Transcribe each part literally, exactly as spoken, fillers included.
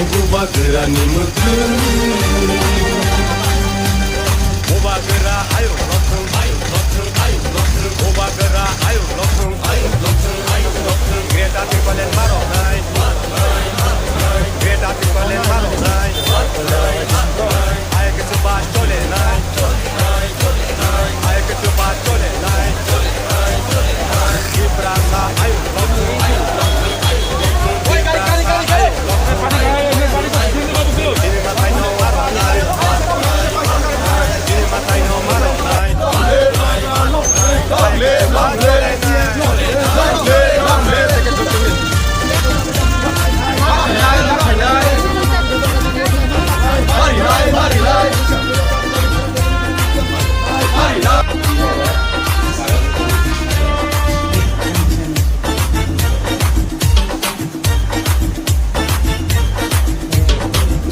Bubagrani mwkhwng. Bubagra ayuk lokhwng, ayuk lokhwng, ayuk lokhwng. Bubagra ayuk lokhwng, ayuk lokhwng, ayuk lokhwng. Greater Tipraland maroknai, Greater Tipraland maroknai. Ayuk chuba cholenai.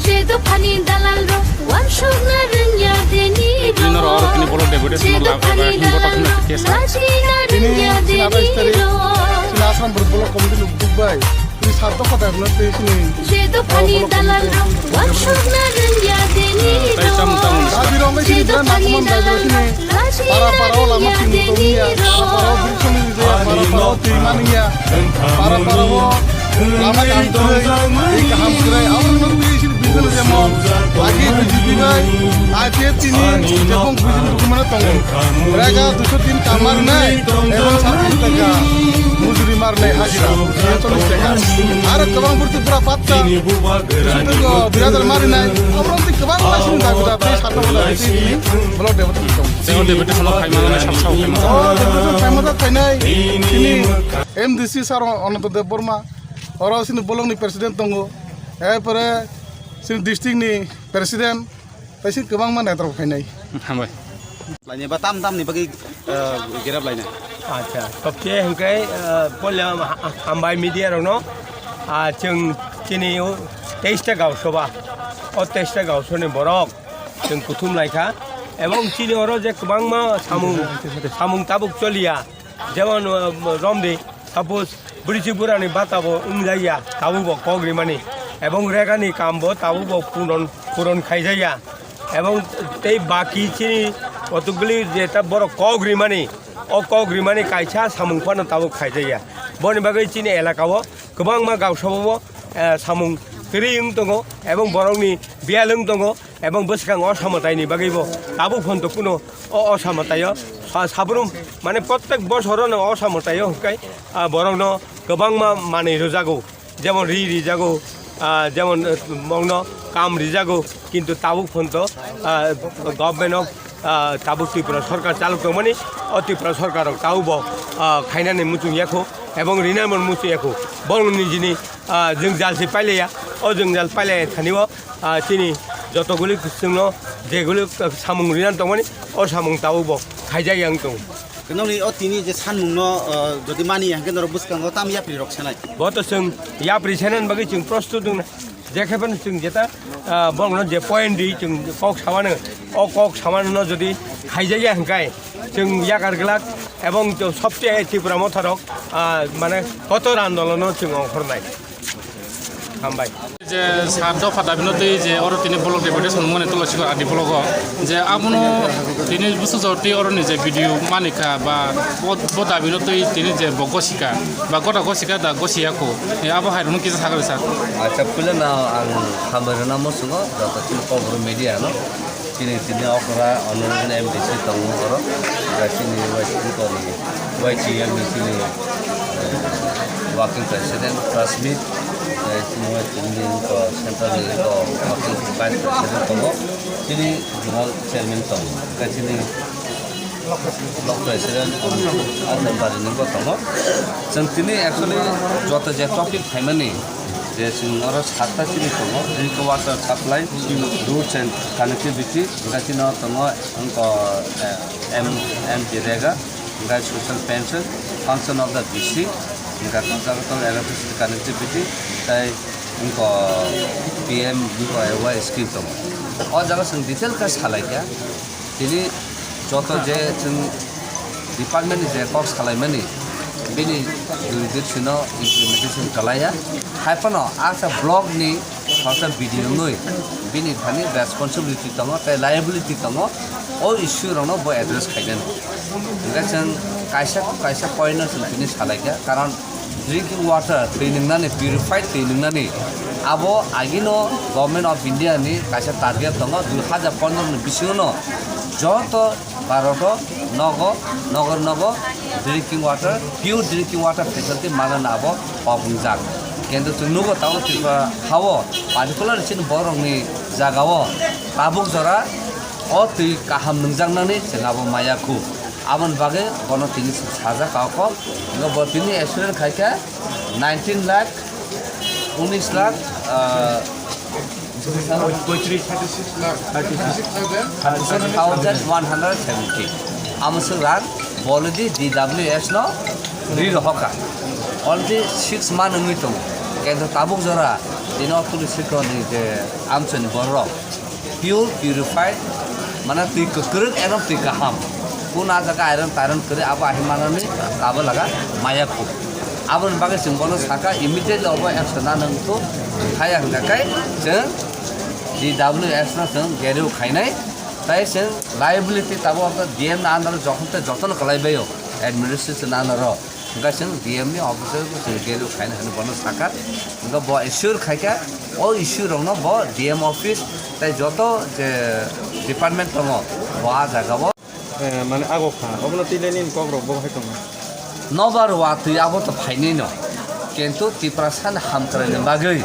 Je dophani dalal rok wansukna rwngya deni rok. Bini norok oro tini bolok deputation je no dophani labjak, dalal hinbo rok rok rajina rwngya deni rok. Tini sini atais tarik, sini Assam Borok Block Committee ni bukbai. Tini sat dopha dapna tei sini je dophani dalal rok wansukna rwngya deni rok. Tei tam tam. Dabi rok bai sini birat nakuman dabi rok sini. Para para o lama tingwi tongya, para para o bwrwi songni rijaya, para para o twi manya, para para o lama kaham kwrwi, twi kaham kwrwi, abo no twi sini bidal jemon, agi B J P bai, I P F T ni, jebong B J P hukumano tongo. Rega duiso tin kamar nai, ebong sabun taka, mujuri mar nai hajira, cholish taka. Aro kwbang bwrwi pura patta, duiso tin biradar mari nai, abo no twi kwbang bai sini dabi dabi, sat no block deputation tong. Tei o deputation no phaima nai sab sao phaima. O deputation phaima da phainai. Chini M D C sir Ananta Deb Barma. Oro chini bolok ni president tongo. Erpore chini district ni president. Tei chini kwbangma netrok phainai. Hambai. Lainai ba tam tam ni bagwi, eh, gerab lainai. Acha, topche hwnkhe, eh, poila ha-, hambai media rokno. Ah, chwng chini o teis ta gaon sabha. O teis ta gaon sabha ni borok. Chwng kuthum lai kha, ebong chini oro je kwbangma samung, samung tabuk choliya, jemon, uh, romdi, suppose, bwrwi burani bata bo wngjakya, tabuk bo kok rimani, ebong regani kam bo tabuk bo puron, puron khaijakya, ebong tei baki chini kotokgwli jeta borok kok rimani, o kok rimani kaisa samung phano tabuk khaijakya, boni bagwi chini elaka o kwbangma gaon sabha o, eh, samung kwrwi wng tongo, ebong borokni biyal wng tongo. Ebong bwskango o samataini bagwibo tabuk phano kuno o, o samataio sa-, sabrum, mane, prottek bosorono o samataio hwnkhe, ah, borokno kwbangma manwi rwjago, jemon ri rijago, ah, jemon, eh, mongno kam rijago, kintu tabuk phano, ah, government of, ah, tabuk Tripura sorkar chalok tongmani, o Tripura sorkarrok tabukbo, ah, khainani muchung yakho, ebong rinani muchung yakho, borokni nijini, ah, jwngjal se pailaiya, o jwngjal pailaiya thani o, ah, chini joto guli chwngno je guli samung rinan tongmani, o samung tabuk bo khaijak yang tong. Nokni o tini je sanmungno, ah, jodi mani hwnkhe norok bwskango tam yapri rok sanai. Bo to chwng yapri sanani bagwi chwng prostut wngna. Je khe phano chwng jeta, ah, borokno je point ri chwng kok samano, o kok samano jodi khaijak ya hwnkhe chwng yakar glak ebong to sobse Tripura motha rok, ah, mane kotor andolono chwng ongkhornai. Hambai. Je sat dopha dabi no twi je oro tini block deputation mani tolo sikor adi block o je abono tini busu jor twi oro ni je video mani kha ba bo, bo dabi no twi tini je bo gosika ba gota gosika da gosi ya kho. E abo hai rung kisa sakari sir. Acha puila na ang hambai rwna muchungo joto chini Kokborok media no. Chini tini okra honorable M D C tongo oro, bai chini Y C M ni chini, eh, working president Prasmit, eh, chini Y C M ni ko central ni ko working vice president tongo, chini zonal chairman tongo, tei chini block president Asambari ni bo tongo. Chwng tini actually joto je topic phaimani, je chwng oro satta chini tongo, drink water supply, roads and connectivity, hwnkhe chini tongo, wngkha, eh, M-, MGNREGA, hwnkhe social pension, function of the V C, hwnkhe jaga tongo electricity connectivity, tei wngkha P M wngkha A Y scheme tongo. O jaga chwng detail khe salaikha. Tini joto je chwng department ni je kok salaimani, bini jurisdiction o implementation kalaiya. Hai phano asa block ni Khoroksa B D O wngwi bini thani responsibility tongo tei liability tongo, o issue rokno bo address khainani. Hwnkhe chwng kaisa kaisa point no chwng tini salaikha, karon drinking water twi nwngnani, purified twi nwngnani, abo agino Government of India ni kaisa target tongo, dui hajar pondro ni bisingo no joto Bharat o nogo, nogor nogo drinking water, pure drinking water facility manna abo kok wngjak. Kintu chwng nugo tabuk Tripura hao, particular chini borokni jagao tabuk jora o twi kaham nwngjaknani chwng abo maya khu. Aboni bagwi bono tini sajak kok. Bo tini assurance khaikha nineteen lakh, unis lakh, ah, Poitris, thirty-six lakh, thirty-six thousand one hundred seventy. Amo swk rang bolidi D W S no ri rohoka. Already six month wngwi tongo. Kintu tabuk jora tini o tuli sikoni je amchani borok pure, purified, mane twi kwkrwk, ekdom twi kaham. Kun a jaga iron tairon kwrwi abo ahi manani abo laga maya khu. Aboni bagwi chwng bono saka immediately obo action na nang tu thaya hwnkha khe chwng D W S no chwng gereo khainai. Tai chwng liability tabuk D M ni under o jokhon tei jotono kwlai baio administration under o. Hwnkhe chwng D M ni officer bo chwng gereo khainai hwnwi bono saka. Hwnkhe bo assure khaikha o issue rokno bo D M office tei joto je department tongo bo a jaga o. Eh, mane ago kha, obono twi le nini kok rok bo hai tongo. Nobar watwi abo to phainai no, kintu Tiprasa ni hamkrai ni bagwi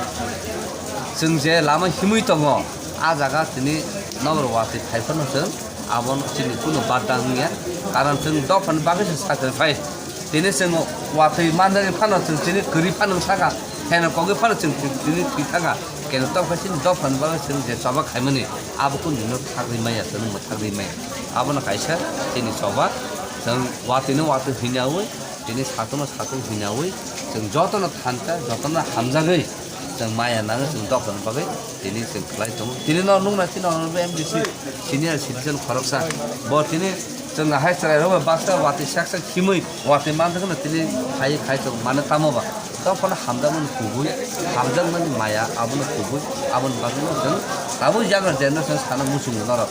chwng je lama himwi tongo, a jaga tini nobar watwi phai phano chwng abono chini kuno badda wngya, karon chwng dophani bagwi se sacrifice. Tini chwng watwi manjagwi phano chwng tini kwrwi phano saka, heno kogwi phano chwng tini thwi thangkha. Keno tokha chini dophani bagwi chwng je choba khaimani, abo kunu dino thagwi maya, chwng mwthagwi maya. Abono kaisa chini choba, chwng watwino watwi hwinawi, tini satukno satuk hwinawi, chwng jotono thansa, jotono hamjagwi chwng maya nangwi chwng dophani bagwi tini chwng khlai tongo. Tini no nukna chini honorable M D C, senior citizen khoroksa, bo tini chwng hai chwrairok bai baksa watwi sak sak himwi watwi manjakno tini khai khai tongo, mane tamo ba. Dophano hamjakmani kubui, hamjakmani maya, abono kubui, aboni bagwino chwng tabuk younger generation sana muchungo norok.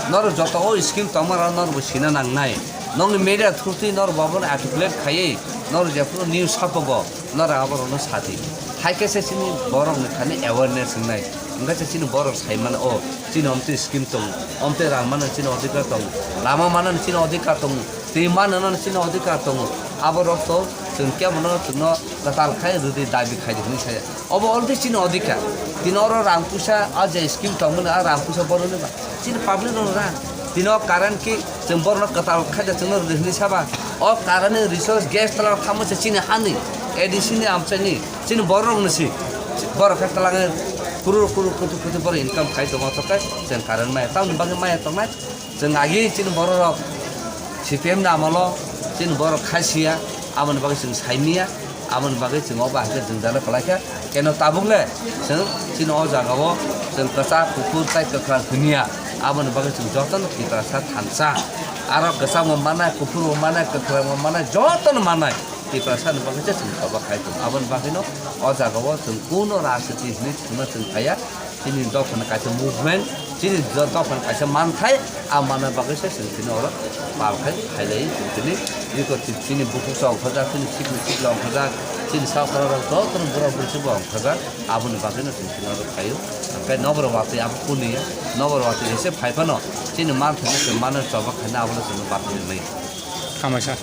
Norok joto o scheme tongmarok norokbo sina nangnai. Nokni media through twi norok bo abono articulate khaiwi norok jephuru news sapogo norok aborokno sadi. Hai khe se chini borokni thani awareness wngnai. Hwnkhe se chini borok saimano, o chini omtwi scheme tongo, omtwi rang mano chini odhikar tongo, lama mano chini odhikar tongo, twi mano chini odhikar tongo. Aborok to chwng kebono chwngno kwtal khai rwdi dabi khai di hwnwi saya. Obo already chini odhikar. Tini oro rang puisa, a je scheme tongmani, a rang puisa boroni ba. Chini public rok rang. Tini o current ki chwng borno kwtal khai da chwngno rwdi hwnwi saba. O current ni resource gas tala thamo se chini hani, A D C ni amchaini, chini borok ni si. Borok khe twlangwi kurur kurur kutu kutu borok income khai tongo, tokai chwng current maya. Tamoni bagwi maya tongnai. Chwng agi chini borok rok C P M ni amolo chini borok khai siya, aboni bagwi chwng sai miya, aboni bagwi chwng o bahai khe jwngjal kwlai kha. Keno tabuk le chwng chini o jaga o chwng kwchak kuphur tai kwkhrang hwnya, aboni bagwi chwng jotono Tiprasa thansa. Aro kwchak bo manai, kuphur bo manai, kwkhrang bo manai, jotono manai. Tiprasa ni bagwi se chwng choba khai tongo. Aboni bagwi no o jaga o chwng kuno rajniti hinwi thwngna chwng phaiya. Chini dophani kaisa movement, chini do-, dophani kaisa manthai, a manna bagwi se chwng tini oro pal khai phailai chwng tini. Iko chi-, chini bukhuk se ongkhorjak, chini sikni sikla ongkhorjak, chini sakhorok rok jotono bura buri se bo ongkhorjak. Aboni bagwi no chwng tini oro phaio. Hwnkhe nokbar watwi abo kuni, nokbar watwi se phai phano chini manthai no chwng manna choba khaina abono chwng batwi rwnai. Hamai sa.